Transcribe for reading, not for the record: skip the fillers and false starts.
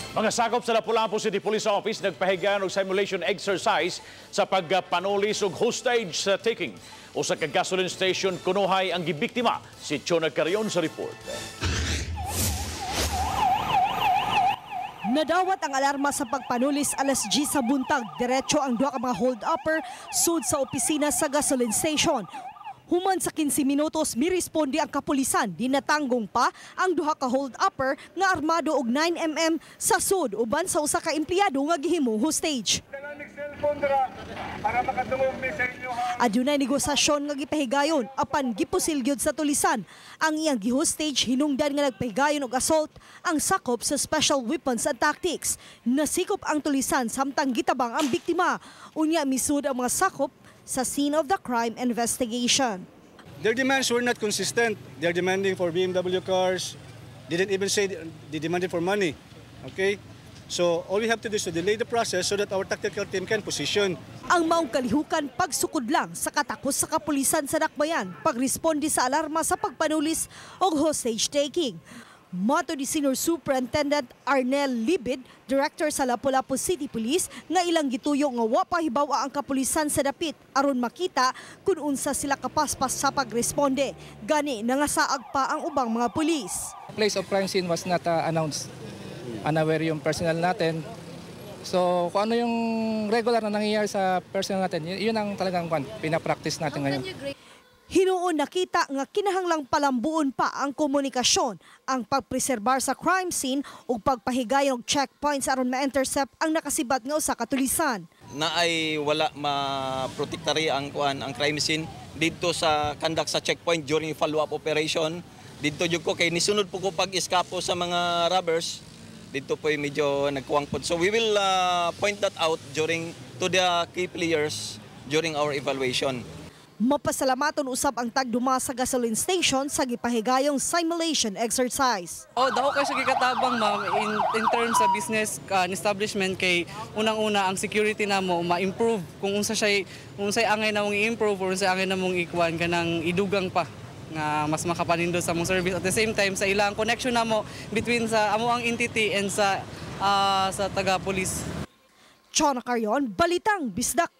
Mga sakop sa Lapu-Lapu City Police Office nagpahigayon og simulation exercise sa pagpanulis og hostage sa taking. Usa ka gasoline station kunuhay ang gibiktima. Si Chona Carion sa report. Nadawat ang alarma sa pagpanulis alas 10 sa buntag. Diretso ang duha ka mga hold-upper sud sa opisina sa gasoline station. Human sa 15 minutos, miresponde ang kapulisan. Dinatanggong pa ang duha ka hold-upper nga armado og 9 mm sa sud uban sa usa ka empleyado nga gihimong hostage. Adunay negosasyon nga gipahigayon apan gipusil gyud sa tulisan. Ang iyang gihostage hinungdan nga nagpahigayon og assault ang sakop sa Special Weapons and Tactics. Nasikop ang tulisan samtang gitabang ang biktima. Unya misud ang mga sakop sa scene of the crime investigation. Their demands were not consistent. They're demanding for BMW cars. They didn't even say they demanded for money. Okay? So all we have to do is to delay the process so that our tactical team can position. Ang maong kalihukan pagsukod lang sa katakos sa kapulisan sa Dakbayan pagresponde sa alarma sa pagpanulis og hostage taking. Mato ni Senior Superintendent Arnel Libid, Director sa Lapu-Lapu City Police, nga ilang gituyo nga wa pa hibaw-a ang kapulisan sa dapit aron makita kung unsa sila kapaspas sa pagresponde. Gani nangasaag pa ang ubang mga pulis. Place of crime scene was not announced. Unaware yung personnel natin. So kung ano yung regular na nangyayari sa personnel natin, yun ang talagang pinapractice natin ngayon. Hinuon nakita nga kinahanglang palambuon pa ang komunikasyon, ang pagpreserbar sa crime scene ug pagpahigayon og checkpoints aron ma-intercept ang nakasibat nga usa ka tulisan. Na ay wala maprotektari ang kuan ang crime scene didto sa conduct sa checkpoint during follow-up operation. Didto jud ko kay nisunod po ko pag-eskapo sa mga robbers. Didto po medyo nagkuwang pod. So we will point that out during to the key players during our evaluation. Mapasalamaton usab ang tagduma sa gasoline station sa gipahigayong simulation exercise. Oh, dako kay siya gikatabang, ma'am, in terms sa business establishment kay unang-una ang security namo ma-improve kung unsa siya unsay angay namong i-improve or unsay angay namong ikuan kanang idugang pa nga mas makapanindot sa among service. At the same time, sa ilang connection namo between sa amo ang entity and sa taga police. Chona Carion, Balitang Bisdak.